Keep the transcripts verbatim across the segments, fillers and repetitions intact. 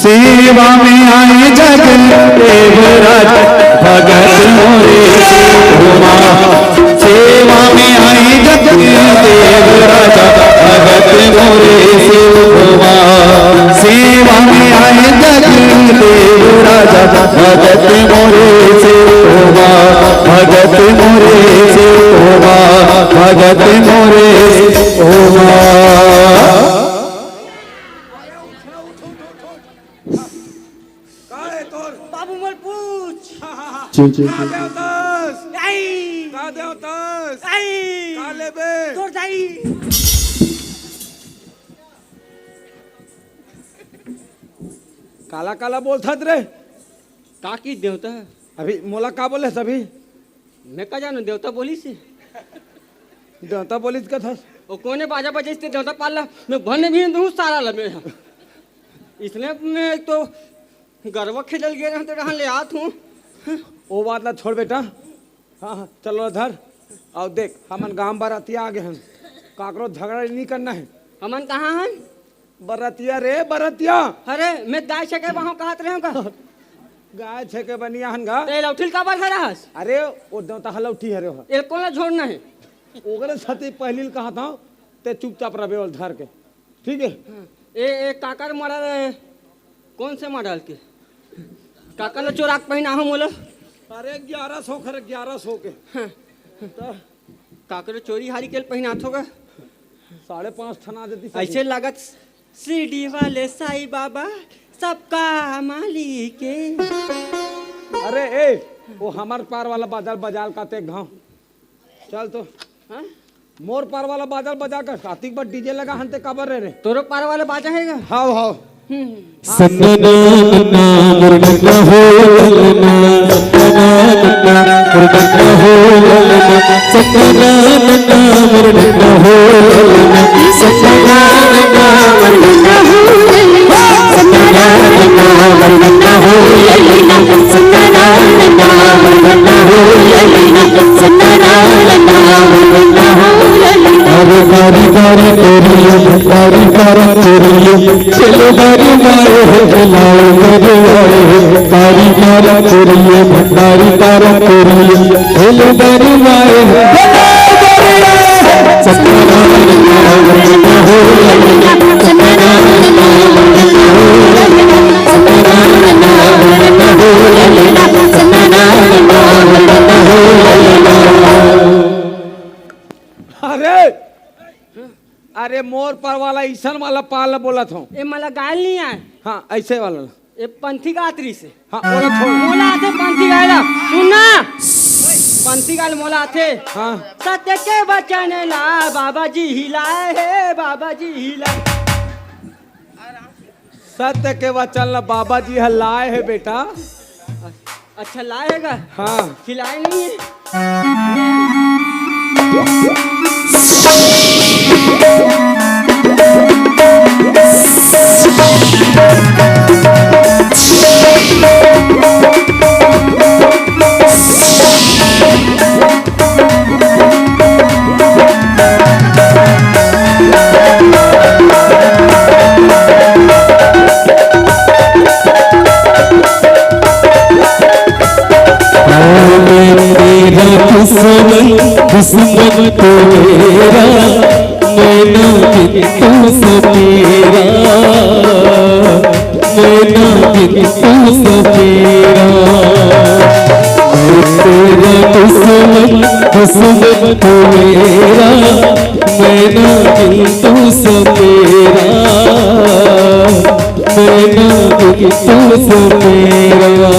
सेवा में आए जगदेव राजा, भगत मोरे सेवा। सेवा में आए जगदेव राजा, भगत मोरे सेवा। सेवा में आए जगदेव राजा, भगत मोरे सेवा। भगत मोरे सेवा, भगत मोरे सेवा। का है तोर? बाबू मोर पूछ। हाँ, हाँ, हाँ। चुप, चुप, का चुप। देवतस? आई। का देवतस? आई। का लेबे? तोर दाई। काला काला बोलथस रे? का की देवता? अभी मोला का बोले अभी? मैं का जानों, देवता बोलिस हे। देवता बोलिस का था? ओ कोने बाजा बजाइस ते देवता पाल ला, मैं बने भी नहीं दूँ सारा ला मैं। इसने मैं तो गरवा खेलल गे रहूँ तो डहान ले आत हूँ। ओ बात ला छोड़ बेटा। हाँ, हाँ, चलो धर। अउ देख, हमन गांव बरतिया आ गे हन, काकरो झगड़ा नहीं करना है। हमन कहाँ हन? बरतिया रे, बरतिया। अरे, मैं गाय छेके बहाव कहत रहेंव का? गाय छेके बनिया हन गा। ते लौठी ल काबर धरा हस? अरे, ओ देवता ह लौठी हरे हो। एल कोन ला छोड़ना है? ओकरे साथी पहली ल कहा था, ते चुपचाप रहे ओल धर के। ठीक है? हाँ। ए, ए, काकर मॉडल है? कौन से मॉडल के? काकर ला चोरा के पहिना हो मोला? अरे, ग्यारह सौ खरे, ग्यारह सौ के। हाँ। तो काकरो चोरी हारी के ल पहिनात होगा। साढ़े पाँच ठन आ जाती सही। ऐसे लागत शिरडी वाले साईं बाबा सबका मालिक है। अरे ए, वो हमर पार वाला बाजा ल बजा ल का ते घाव। चल तो। हाँ? मोर पार वाला बाजा ल बजा कर सातिक बर डीजे लगा हन ते काबर रे रे। तोरो पार वाला बाजा है का? हाव, हाव। हम्म। सन्ना ना ना मुरडना हो ललना, सन्ना ना ना मुरडना हो ललना, सन्ना ना ना मुरडना हो ललना, सन्ना ना ना मुरडना हो ललना, सन्ना ना ना मुरडना हो ललना, सन्ना ना ना मुरडना हो ललना, सन्ना ना ना मुरडना हो ललना। अरे बारी बारी तोरियो, बारी बारी तोरियो, चलो दरबार हो, बुलाओ दरबार हो, तारी तारा तोरिए, भंडारी तारा तोरिए, चलो दरबार हो, बुलाओ दरबार हो। सत्यनारायण नाम लेना हो, सत्यनारायण नाम लेना हो, सत्यनारायण नाम लेना हो, सत्यनारायण नाम लेना हो, सत्यनारायण नाम लेना हो, सत्यनारायण नाम लेना हो। अरे अरे मोर पार वाला, ईसन वाला पार ला बोलत हूँ। ए, मला गाय नहीं आए। हाँ, ऐसे वाला ला। ए, पंथी गात रही से। हाँ, बोलत हूँ। मोला आथे पंथी गाय ला। सुन ना। पंथी गाय मोला आथे। हाँ। सत्य के वचन ला बाबा जी हिलाए हे, बाबा जी हिलाए। सत्य के वचन ला बाबा जी ह लाए हे बेटा। अच्छा, लाए हे गा? हाँ। खिलाए नहीं है। तेरा दुश्मन, दुश्मन तो मेरा, मैं ना किंतु समेरा, मैं ना किंतु समेरा। मैं तेरा दुश्मन, दुश्मन तो मेरा, मैं ना किंतु समेरा। मैं ना किंतु समेरा।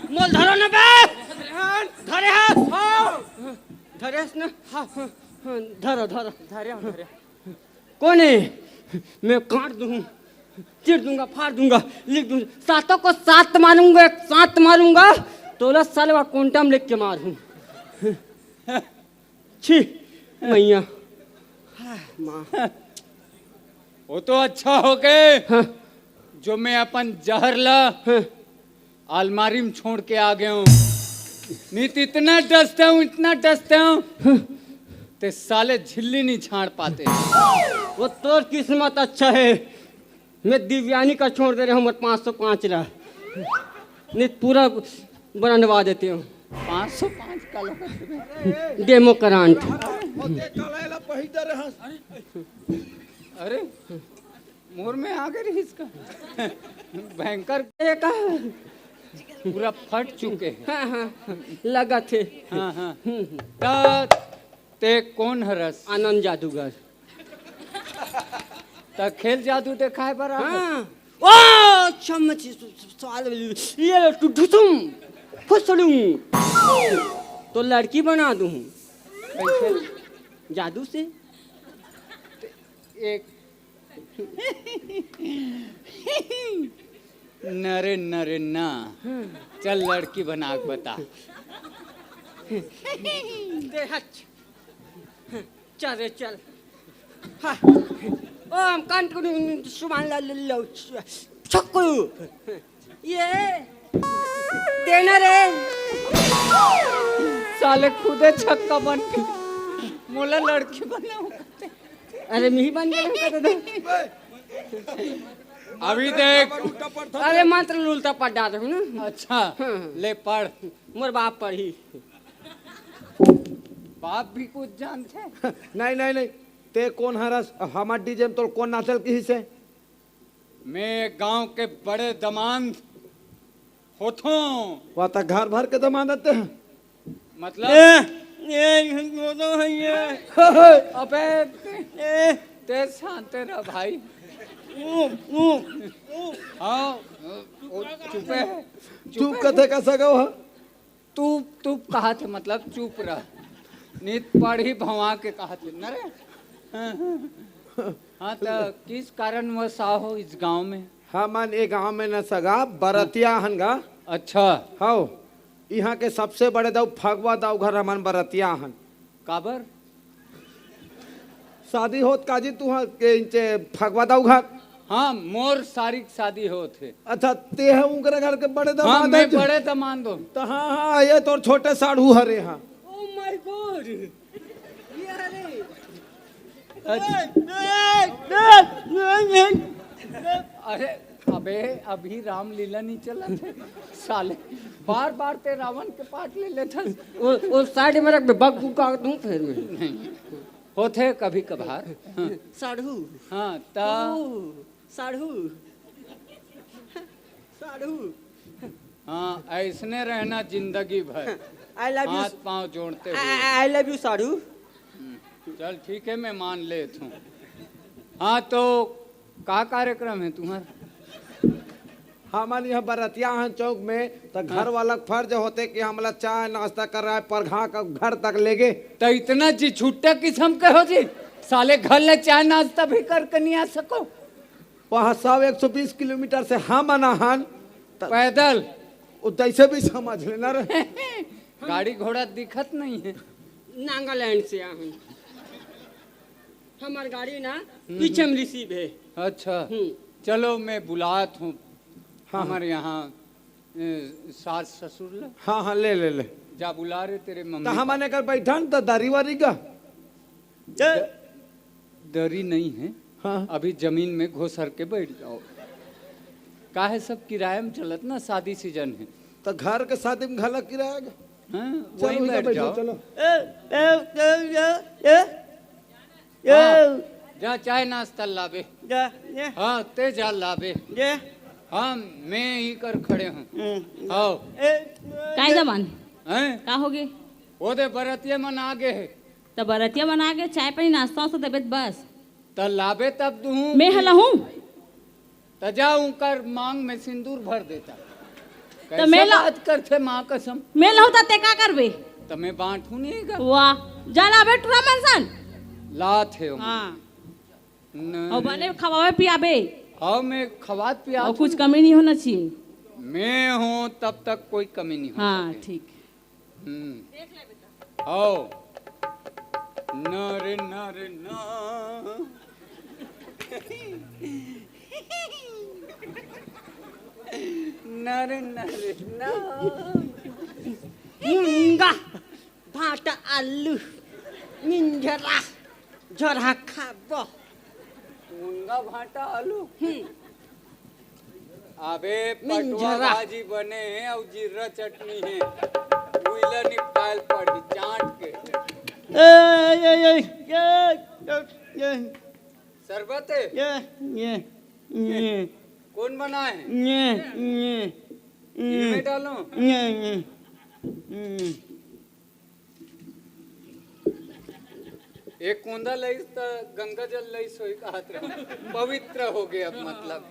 मोल धरो ना बे। धरे हस? हाँ। धरे हस ना? हाँ, हाँ, हाँ, धरो, धरो। धरे हस, धरे। कौन है? मैं काट दूँ, चीर दूंगा, फाड़ दूंगा, लिख दूंगा, सातों को सात मारूंगा, एक साथ मारूंगा। तोला साले वा कोंटा में लेके मारूं। छी, मैया। माँ। वो तो अच्छा हो गए हाँ। जो मैं अपन जहर ला हाँ। अलमारी में छोड़ के आ गया हूँ। नहीं तो इतना डसता हूँ, इतना डसता हूँ, हाँ। ते साले झिल्ली नहीं छाड़ पाते। वो तोर किस्मत अच्छा है, मैं दिव्यानी का छोड़ दे रहा हूँ, मैं पाँच सौ पाँच रहा, नहीं पूरा बनवा देते हूँ। पाँच सौ पाँच का लगा। Demo current. होते चलाएला पहिदर हंस। अरे, मोर में आ गए इसका। भयंकर के का पूरा फट चुके हैं। हाँ, हाँ, लगा थे। हाँ, हाँ। हम्म, हम्म। त ते कौन हरस? आनंद जादूगर। त खेल जादू देखाए बर आ गए? हाँ। ओ, चम्मच, स-, स-, सवाल, ये लो, टुटुसुम, फसलुम। तो लड़की बना दूँ। कैसे? जादू से। एक नरे, नरे ना। चल, लड़की बना के बता। दे हच। चल रे, चल। हाँ। ओम कंट को सुमान ला लो। छक्कू। ये। देना रे। साले खुदे छक्का बन के मोला लड़की बनाऊं। अरे, मिही बन के कहते थे। अभी देख। अरे, मंत्र उल्टा पढ़ डाले हूँ ना। अच्छा, हाँ। ले पढ़। मोर बाप पढ़ी। बाप भी कुछ जानते हैं? नहीं, नहीं, नहीं। ते कौन हरस? हमार डीजे में तोर कौन नाचल की से? मैं गांव के बड़े दमांद होथों। वा त घर भर के दमांद आते हैं। मतलब? ए, ए, ये तो है ये। अबे, ए। ते शांत रह भाई। ऊ, ऊ, ऊ। हाँ, वो चुपे है। चुप कथे का सगा हो? तू, तू कहा थे, मतलब चुप रह। नित पढ़ी भवा के कहा थे, न रे? हाँ, तो किस कारणवश आहो इस गांव में? हमन ए गांव में न सगा, बरतिया हन गा। अच्छा। हव, इहाँ के सबसे बड़े दाऊ फगवा दाऊ घर हमन बरतिया हन। काबर? शादी होत काजी तुहा के इंचे फगवा दाऊ घर? हाँ, मोर सारी के शादी होत हे। अच्छा, ते ह उनकरे घर के बड़े हाँ, दमांद मैं हस? बड़े दमांद हूँ। तो हाँ, हाँ, ये तोर छोटे साढ़ू हरे हाँ। Oh my God! ये हरे। अच्छा। अरे, अबे, अभी रामलीला नहीं चलत हे। साले, बार-बार ते रावण के पार्ट ले लेथस। वो, वो साइड में रख, बग्गू का दूं फिर मैं। नहीं, होथे कभी-कभार। हाँ। साढ़ू। हाँ, त ओ, साढ़ू। साढ़ू। हाँ, ऐसने रहना जिंदगी भर। I love you। हाथ पाँव जोड़ते हुए। I, I love you, साढ़ू। हम्म, चल ठीक है, मैं मान लेत हूँ। हाँ, तो का कार्यक्रम है तुम्हारा? हमन यहाँ बरतिया हन चौक में, त घर हाँ। वाला के फर्ज होथे कि हमला चाय नाश्ता कराए, परघा के घर तक लेगे। त इतना जी छुट्टा किसम के हो जी, साले घर ले चाय नाश्ता भी करके नहीं आ सको। वहाँ सौ एक सौ बीस किलोमीटर से हमन आहन, त पैदल। वो जैसे भी समझ लेना रे। गाड़ी घोड़ा दिखत नहीं है। नागालैंड से आहन। हमार गाड़ी ना हम्म। पीछे में रिसीव है। अच्छा। हम्म। चलो, मैं बुलात हूँ हाँ, हाँ। हमारे यहाँ, ए, सास ससुर ला। हाँ, हाँ, ले, ले, ले। जा बुला रे तेरे मम्मी तो पापा। हमन एकर बैठन त दरी वरी गा। द-, दरी नहीं है। हाँ। अभी जमीन में घुसर के बैठ जाओ। काहे सब किराया में चलत ना, शादी सीजन है। तो घर के शादी में घला किराया गा। हाँ, चलो, वहीं उधर बैठ बैठो, जाओ। चलो। ए, ए, ए, ए, ए। हाँ, जा चाय नाश्ता लाबे। जा, जा। हाँ, ते जा लाबे। जा। हाँ, मैं ही कर खड़े हूँ। हम्म। आओ। ए, काय जवान? हैं? का होगे? वो दे बरतिया मन आगे है। त बरतिया मन आगे, चाय पानी नाश्ता वास्ता देबे त बस। त लाबे तब दूँ। मैं हला हूँ। त जा उंकर मांग में सिंदूर भर देता। त कैसे मैं ला- बात करथे माँ कसम? मैं लहूँ त ते का करबे? त मैं बांटू नहीं गा। वाह, जा ला बेटुरा मनसन। लात हे ओमा। हाँ। न- अउ बने खवावे पियाबे। हाँ, मैं खवात पियात अउ कुछ हूँ। कमी नहीं होना चाहिए। मैं हूँ तब तक कोई कमी नहीं हो हाँ, सके। ठीक। हम्म। आओ। ना रे, ना रे, ना। ना रे, ना रे, ना। मुंगा, भाटा आलू, मिंजरा, झोरहा खाबो। मुंगा, भाटा आलू। हम्म। अबे पटुआ मिंजरा। भाजी बने हे अउ जीरा चटनी हे। उइला निपटायल पड़ही चाट के। ए, ए, ए, ए, ए, ए। शरबत हे? ये, ये, ये। कौन बनाए हे? ये, ये, ये। इमे डालो। ये, ये, ये। एक कोंदा लइस त गंगा जल लइस होई कहत रहे। पवित्र हो गया मतलब।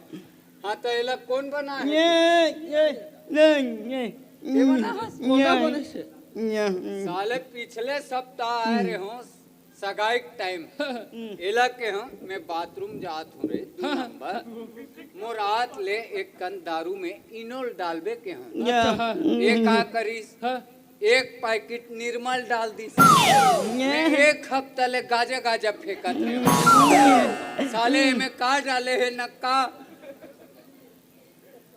हाँ, त एला कौन बनाए हे? ये, ये, ये, ये। ये बना हस? कोंदा ये, बने से? ये, ये। साले पिछले सप्ताह आए रहे हो सगाई के टाइम। एला के हम, मैं बाथरूम जात हूँ रे, दू नंबर। मोर आत ले एक कन दारू में इनोल डालबे के हम। या। अच्छा, हाँ। ये का करिस? हाँ। एक पैकेट निर्मल डाल दिस। मैं एक हफ्ता ले गाजा गाजा फेंकत रहे। साले में का डाले हे न का?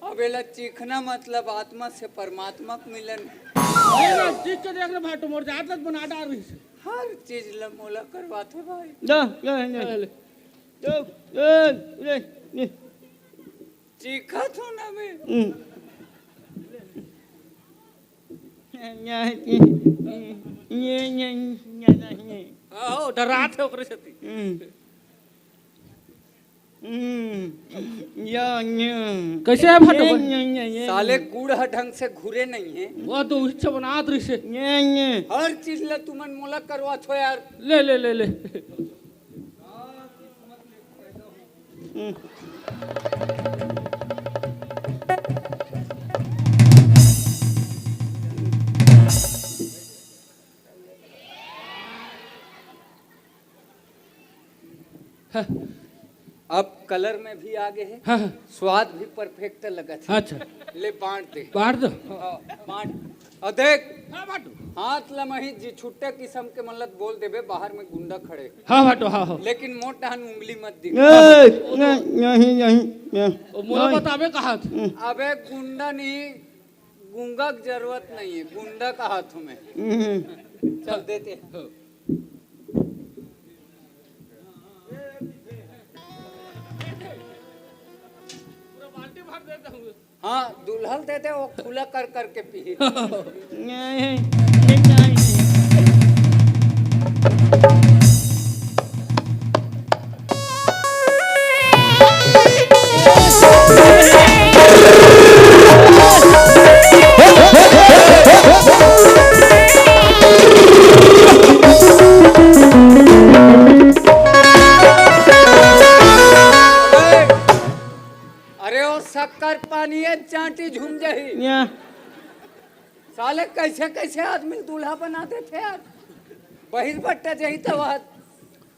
अब एला चीखना मतलब आत्मा से परमात्मा के मिलन। अरे ना, चीख के देख रे भाटो, मोर जात लग बना डार रही से। हर चीज ल मोला करवाथे भाई। जा, जा, जा। ले। जा, ए, ले, ले। चीखत हो ना मैं। हम्म। ये, ये, ये, ये, ये, ये। आओ, डरात हे ओकरे सेती। हम्म। हम्म, या, या। कैसे है भाटो? ये, ये, ये, ये। साले गुड़ ह ढंग से घुरे नहीं है। वो तो उच्च बनात रही से। ये, ये। हर चीज ला तुमन मोला करवात हो यार। ले, ले, ले, ले। हम्म। हाँ। अब कलर में भी आगे है, हाँ, हाँ। स्वाद भी परफेक्ट लगत है। अच्छा। ले बांट दे। बांट दो। हाँ, बांट। और देख, हाँ, बांटू। हाथ ल मही जी छुट्टे किस्म के मन ल बोल देबे, बाहर में गुंडा खड़े। हाँ, बांटू, हाँ, हाँ। लेकिन मोट डहन उंगली मत दिखा। ए, नहीं, नहीं, नहीं, नहीं। ओ, मोला नहीं। बताबे कहा था। अबे गुंडा नहीं, गूंगा के जरूरत नहीं है, गुंडा कहा था मैं। हम्म। चल देते हैं। हाँ, दूल्हा ल दे दे, वो खुला कर करके पी। नहीं, नहीं, नहीं। अरे ओ शक्कर पानी है, चांटी झूम जाही। या। साले कैसे कैसे आदमी दूल्हा बना देथे यार। बहिर बट्टा जाही त वह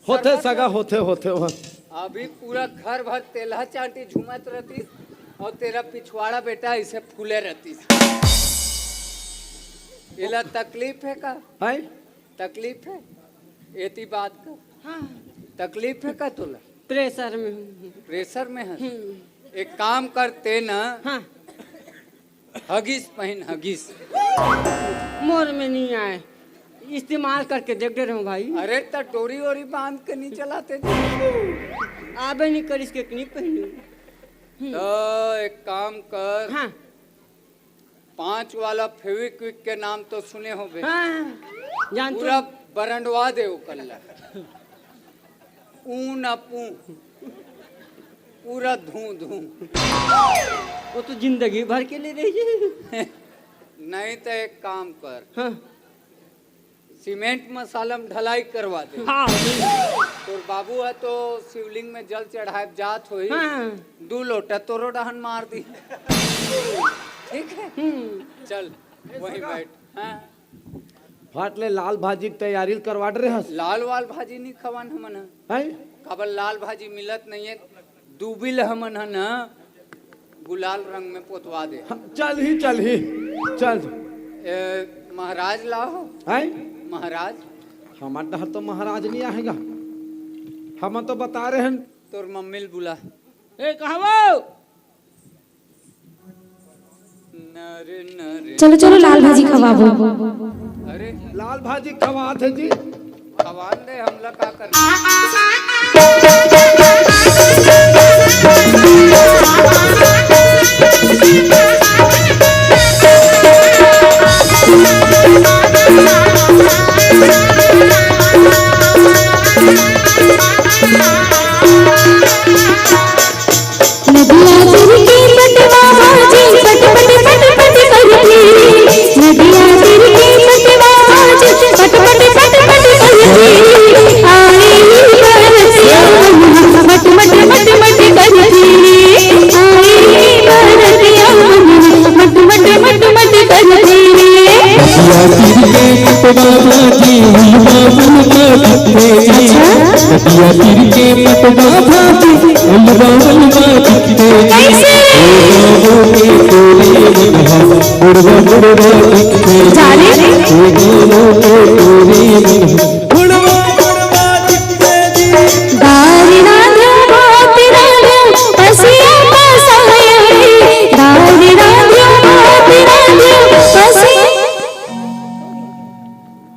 होथे सगा, होथे, होथे, होथे। अभी पूरा घर भर तेलहा चांटी झूमत रहतीस और तेरा पिछवाड़ा बेटा ऐसे फूले रहतीस। एला तकलीफ है का? हैं? तकलीफ है? एती बात का। हाँ। तकलीफ है का तोला? प्रेशर में हूँ। प्रेशर में है? हम्म। एक काम करते ना। हाँ। हगिस पहिन, हगिस। मोर में नहीं आए, इस्तेमाल करके देख दे रहे हूँ भाई। अरे त डोरी ओरी बांध के नहीं चलाते जी। आबे नहीं करिस के नहीं पहनू। तो एक काम कर। हाँ। पांच वाला फेविक्विक के नाम तो सुने होबे। हाँ, जानते पूरा हो। बरंडवा दे ओकर ला। ऊ ना पू, पूरा धू धू। वो तो जिंदगी भर के लिए रही। नहीं तो एक काम कर, हाँ। सीमेंट मसाला में ढलाई करवा दे। हाँ। तोर बाबू ह तो शिवलिंग में जल चढ़ाए जात होही। हाँ। दू लोटा तोरो डहन मार दी। ठीक है। हम्म। चल, वहीं बैठ। हाँ। फाट ले लाल भाजी के तैयारी करवा डरे हस। लाल वाल भाजी नहीं खवान हमन ह। हैं? काबर लाल भाजी मिलत नहीं है। दूबी ल हमन ह न गुलाल रंग में पोतवा दे। हाँ, चल ही, चल ही, चल। ए, महाराज ला हो। हैं? महाराज। हमर डहर तो महाराज नहीं आएगा। हम तो बता रहे हैं। तोर मम्मी ल बुला। ए, कहाँ वो? नर नर। चलो, चलो, लाल भाजी खवाबो। अरे, लाल भाजी खवात है जी। खवान दे, हमला का करना। नदिया तीर के पटवा भाजी, पट पट पट पट करथे। नदिया तीर के पटवा भाजी, पट पट पट पट करथे। आए बरतिया मन मट मट मट मट करथे। आए बरतिया मन मट मट मट मट करथे। नदिया तीर के पटवा भाजी, हुलवा मन का दिखथे। अच्छा। नदिया तीर के पटवा भाजी, हुलवा मन का दिखथे। कैसे? ओ बाबू के तोरे मन हा, बुढ़वा बुढ़वा दिखथे। जा रे। ओ बाबू के तोरे मन हा, बुढ़वा बुढ़वा दिखथे जी। दारी रांधो, भात रांधो, पसिया पसायो रे। दारी रांधो, भात रांधो, पसिया।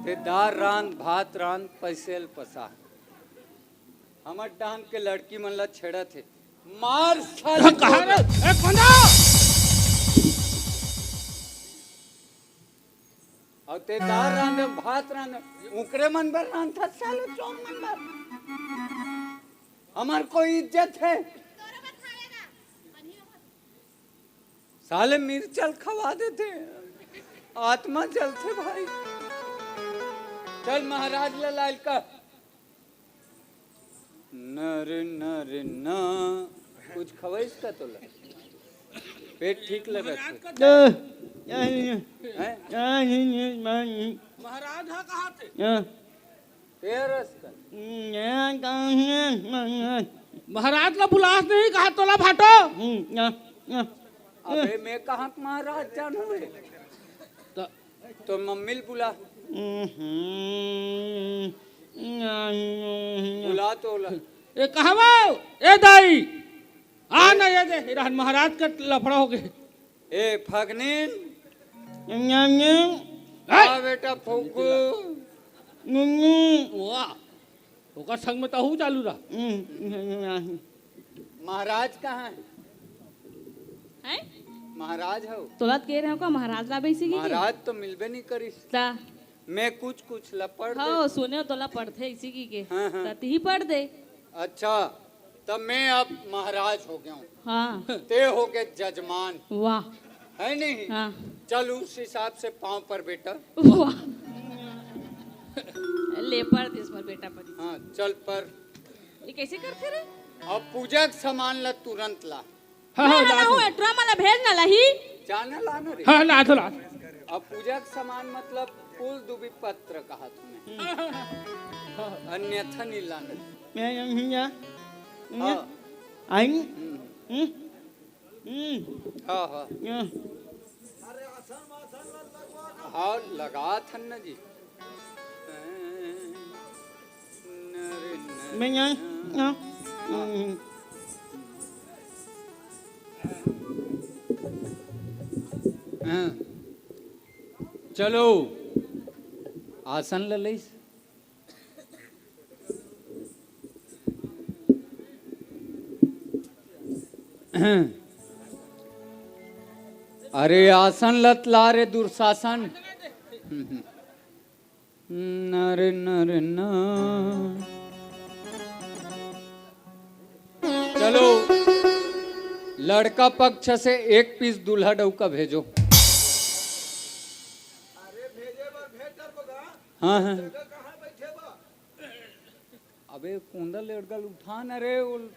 ते दार रांध, भात रांध, पसेल पसा। हमर डांग के लड़की मन ला छेड़त हे। मार साले हाँ, कहाँ रे? ए, कोंदा! अउ ते दार रांध, भात रांध, उकरे मन बर रांधत साले चोर मन बर। हमर कोई इज्जत है? साले मिर्चल खवा देथे, आत्मा जलथे भाई। चल महाराज ला लाइल का। नर नर ना कुछ खवाइस का तोला? पेट ठीक लगत हे? हैं? महाराज हा कहा थे? तेरस का। महाराज ला बुलास नहीं कहा तोला भाटो। अबे मैं कहाँ के महाराज जानू रे? तो तो मम्मी ल बुला। बुला तो ला। ए कहाँ वो? ए दाई, आ ना ये दे, रहन महाराज का लफड़ा हो गए। ए फगनीन। आ बेटा फूकू। वाह, ओकर संग में तहू चालू रहा। महाराज कहाँ है? हैं? महाराज हो? तोला त कह रहे हो का महाराज ला बेसी की? महाराज तो मिलबे नहीं करिस। ता? मैं कुछ कुछ ला पढ़ दे। हाँ, सुने हो तोला पढ़थे इसी की के। हाँ, हाँ। त तिही पढ़ दे। अच्छा, तब मैं अब महाराज हो गया हूँ। हाँ। ते हो गए जजमान। वाह। है नहीं? हाँ। चल उस हिसाब से पाँव पर बेटा। वाह। ले पर दे इस पर बेटा पर। हाँ, चल पर। ये कैसे करथे रे? अब पूजा के सामान ला तुरंत ला। हाँ, हाँ, मैं ला ना दो। हूँ, एटरा मला भेज ना लही। जाना लाना रे। हाँ, ला दो, ला दो। अब पूजा के सामान मतलब फूल दुबी पत्र कहा तुम्हें। अन्यथा नहीं लाना। मैं यहाँ, यहाँ, हाँ। आई। हम्म। हम्म। हम्म। हाँ, हाँ। यहाँ। हाँ, लगा थन न जी। मैं यहाँ, यहाँ। हम्म। हाँ। चलो, आसन ले लइस। अरे आसन लत ला रे दुर्शासन। नर नर ना। चलो, लड़का पक्ष से एक पीस दूल्हा डौका भेजो। अरे भेजे बर भेज डरबो गा। हाँ, हाँ। अबे कोंदा लेड़गल उठा ना रे, वो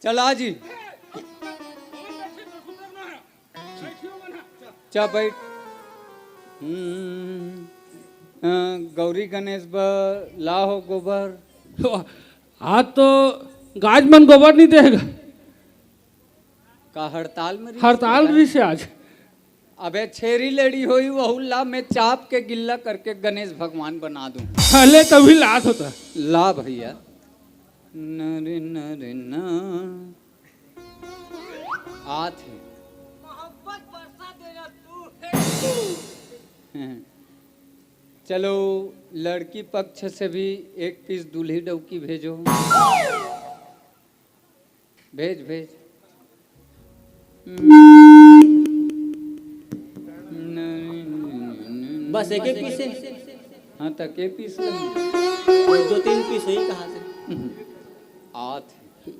चला जी। चा बैठ। हम्म, अ, गौरी गणेश बर लाहो गोबर। आज तो गाज मन गोबर नहीं देगा। का हड़ताल में रहिस हड़ताल का? रहिस आज। अबे छेरी लेड़ी होई, वहू ला मैं चाप के गिल्ला करके गणेश भगवान बना दूं। अले तभी लात होता। ला भैया। न रे न रे न। आत हे। मोहब्बत बरसा देना तू। चलो, लड़की पक्ष से भी एक पीस दूल्ही डौकी भेजो। भेज, भेज। बस एक एक पीस है। हाँ, त के पीस लगी? दो तीन पीस होई कहाँ से? आत हे।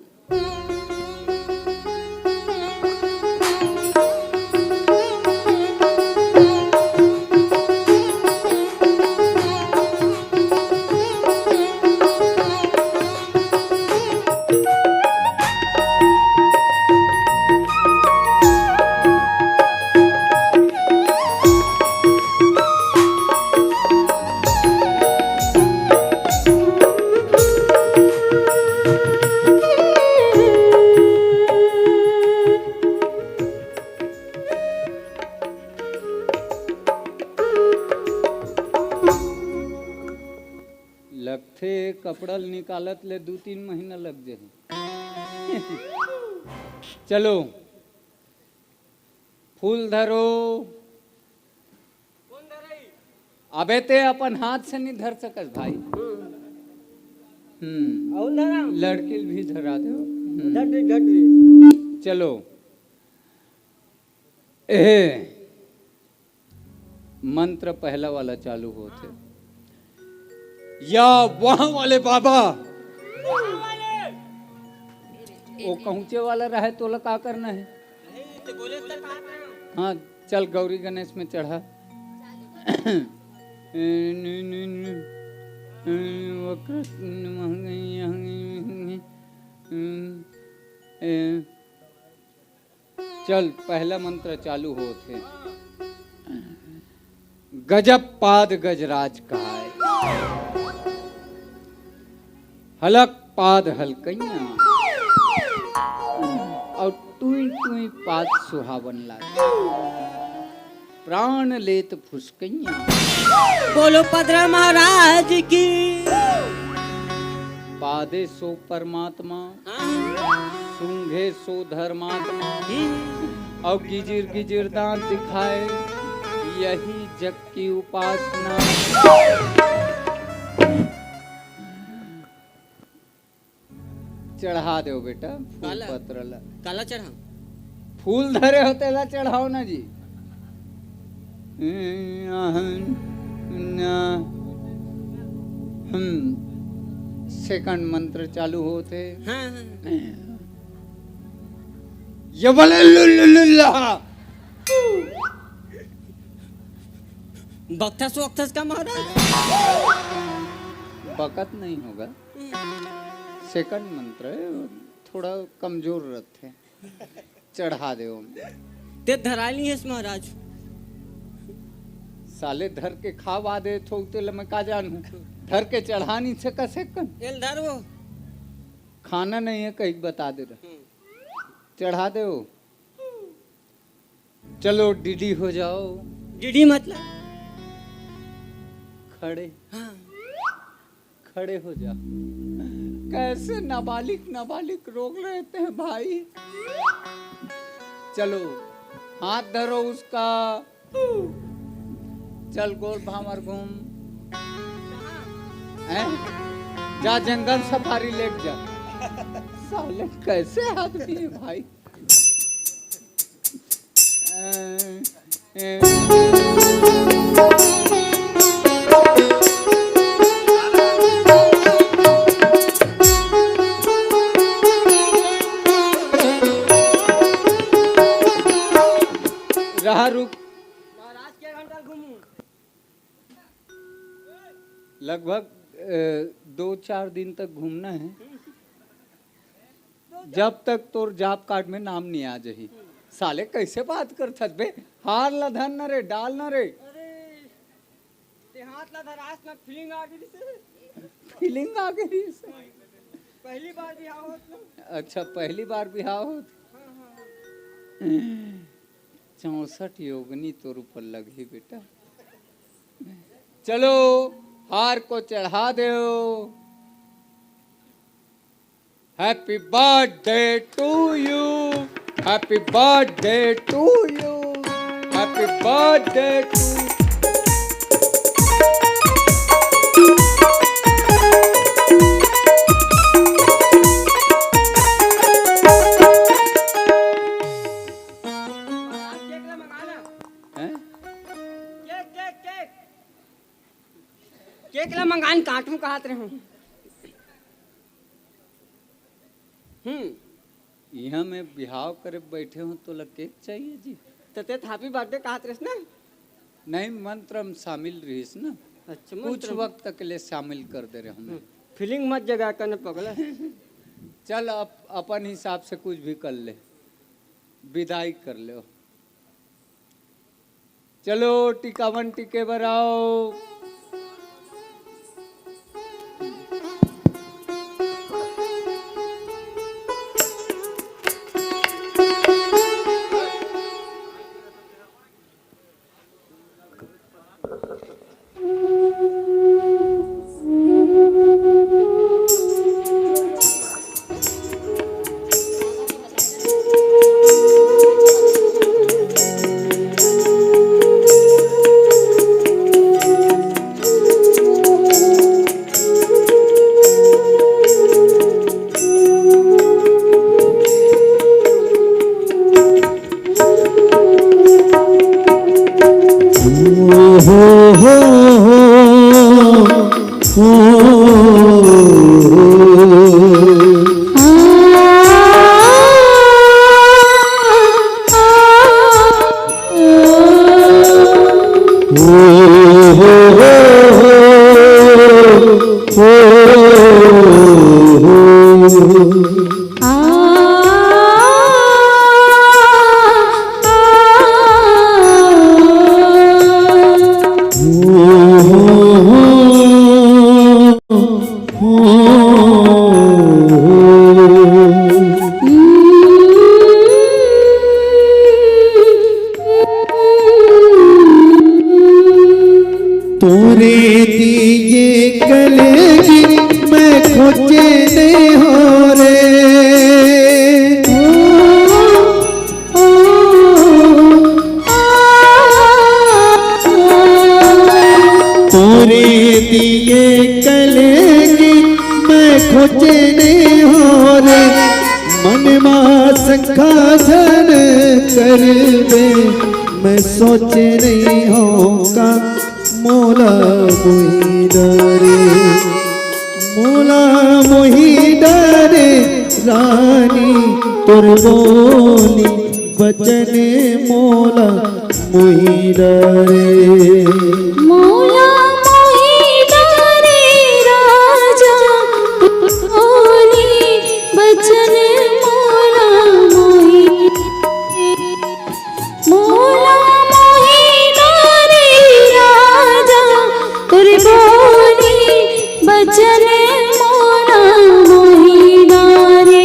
लगथे कपड़ा ल निकालत ले दू तीन महीना लग जाही। चलो, फूल धरो। अबे ते अपन हाथ से नहीं धर सकस भाई। हम्म। अउ धरा। लड़की ल भी धरा दो। हम्म। धर दे, धर दे। चलो। ए, मंत्र पहला वाला चालू होत हे। या वहां वाले बाबा, वो कहूचे वाला रहे, तोला का करना है? हाँ, चल गौरी गणेश में चढ़ा। वक्रतुंड महाकाय। ए, चल, पहला मंत्र चालू होत हे। गजब पाद गजराज कहाय, हलक पाद हलकैया, अउ टुई टुई पाद सुहावन लागे। प्राण लेत फुसकैया। बोलो पदरा महाराज की। पादे सो परमात्मा, हाँ। सूंघे सो धर्मात्मा, हम्म। अउ गिजिर गिजिर दांत दिखाए, यही जग की उपासना। चढ़ा देव बेटा, फूल काला? पत्र ला। काला चढ़ा? फूल धरे हो तेला चढ़ाओ ना जी। हम्म, सेकंड मंत्र चालू होत हे। हाँ, हाँ। ये बोले लुल्लुल्ला। बकथस वकथस का महाराज? बकत नहीं होगा। सेकंड मंत्र हे, थोड़ा कमजोर रथे। चढ़ा दे ओम। ते धरा ली हेस महाराज। साले धर के खावा दे थो, ते ल मैं का जानू। धर के चढ़ा नहीं सका सेकंड। एल धर वो। खाना नहीं है, कहीं बता दे रहा। हम्म। चढ़ा दे वो। चलो डीडी हो जाओ। डीडी मतलब? खड़े। हाँ। खड़े हो जा। कैसे नाबालिग नाबालिग रोग रहते हैं भाई। चलो हाथ धरो उसका। चल गोल भांवर घूम। हैं? जा जंगल सफारी लेके जा। साले कैसे आदमी है भाई। रहा रुक। महाराज के घंटा घूमू। लगभग अ, दो चार दिन तक घूमना है, जब तक तोर जॉब कार्ड में नाम नहीं आ जाही। साले, कैसे बात करथस बे? हार ला धर न रे, डाल न रे। अरे, ते हाथ ला धरास ना, फीलिंग आ गई से। फीलिंग आ गई से। पहली बार भी हाव होत ना। अच्छा, पहली बार भी हाव होत। हाँ, हाँ। चौसठ योगनी तोर ऊपर लगही बेटा। चलो, हार को चढ़ा दो। Happy birthday to you, happy birthday to you, happy birthday to you। Cake ला मंगा ना। हैं? Cake, cake, cake. केक ला मंगान काटूं कहत रहे हूँ। हम्म। यहाँ मैं बिहाव करे बैठे हूँ, तोला केक चाहिए जी? त ते happy birthday कहत रहिस ना? नहीं, मंत्र में शामिल रहिस ना। अच्छा, कुछ मंत्र में। वक्त के लिए शामिल कर दे रहे हमें। हम्म। फीलिंग मत जगा करने पगला। चल, अप-, अपन हिसाब से कुछ भी कर ले, विदाई कर ले। चलो, टिकावन टिके बर आओ। तोरे दिए कलेगी मैं खोजे नहीं हो रे। तोरे दिए कलेगी मैं खोजे नहीं हो रे। मन मा शंका झन करबे, मैं सोचे नहीं हों का मोला मोही डरे, मोला मोही डरे रानी, तोर बोली बचन मोला मोही डरे। मोला मोही डरे राजा, बोली बचन मोला मोही। मोला मोही डरे राजा, तोर बोली बचन मोला मोही डरे।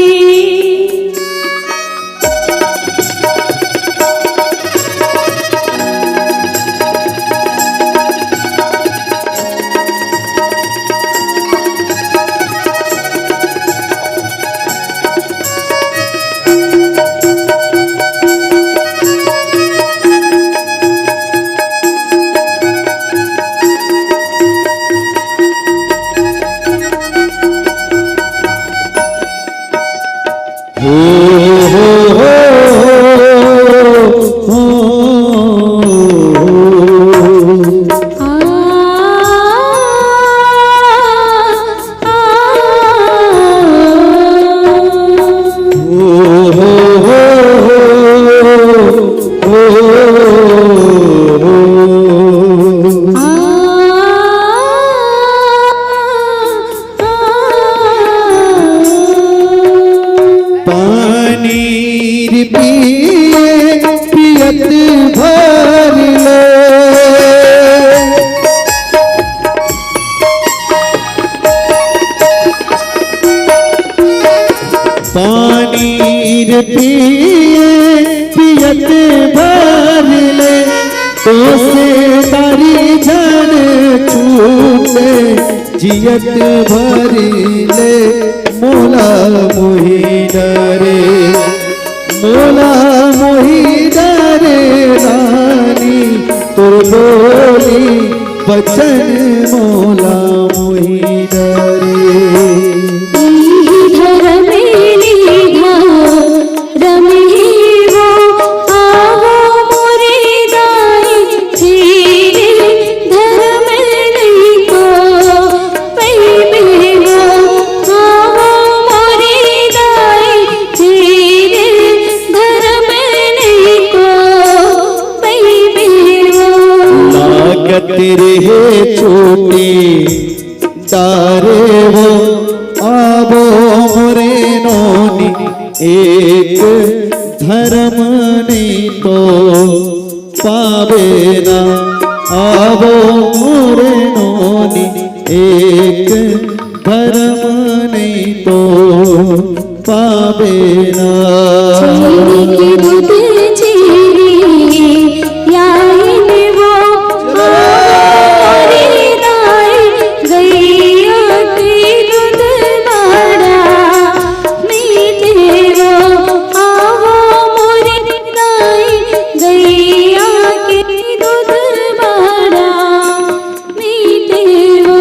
भर ले। पानी रे पिए पियत भर ले, तोसे दारी झन छूटे, जियत भर ले मोला मोहि डरे, मोला मोहि डरे रानी, तोर बोली बचन मोला मोहि डरे। धर्म निधान रमे वो, आवो मोरे दाई, तेरे धर्म नहीं तो पइबे वो, आवो मोरे दाई, तेरे धर्म नहीं तो पइबे वो। लागत रहे चोटी डारे वो, आवो मोरे नोनी, एक धर्म नहीं तो पाबे ना, आवो मोरे नोनी, एक धर्म नहीं तो पाबे ना। छेरी के दूध छेरी याइन वो, मोरे दाई गैया के दूध बड़ा मीठे वो, आवो मोरे दाई गैया के दूध बड़ा मीठे वो।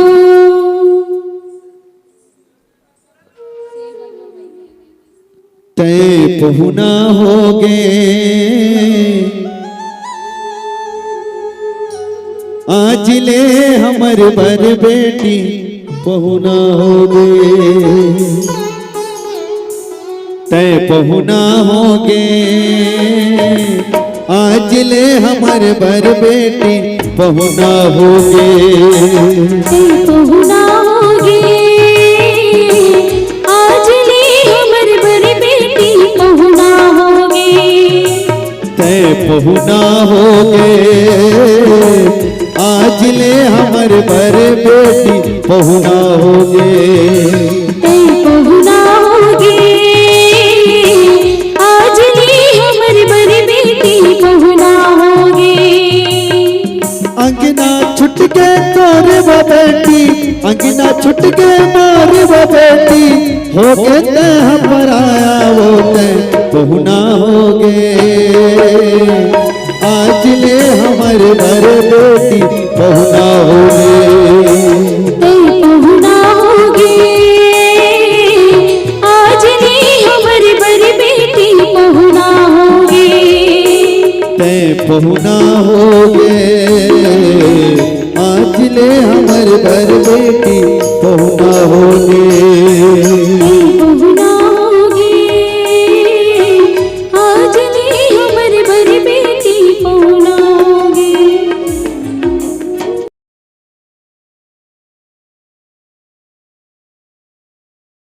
तैं पहुना होगे, आज ले हमर बर बेटी पहुना होगे। तैं पहुना होगे, आज ले हमर बर बेटी पहुना होगे। तैं पहुना होगे, आज ले हमर बर बेटी पहुना होगे। तैं पहुना होगे, आज ले हमर बर बेटी पहुना होगे। तैं पहुना होगे, आज ले हमर बर बेटी पहुना होगे। अंगना छुट के तोर वो बेटी, अंगना छुट के मोर वो बेटी, होगे तैं पराया वो तैं पहुना होगे। आज ले हमर बर बेटी पहुना होगे। तैं पहुना होगे, आज ले हमर बर बेटी पहुना होगे। तैं पहुना होगे, आज ले हमर बर बेटी पहुना होगे।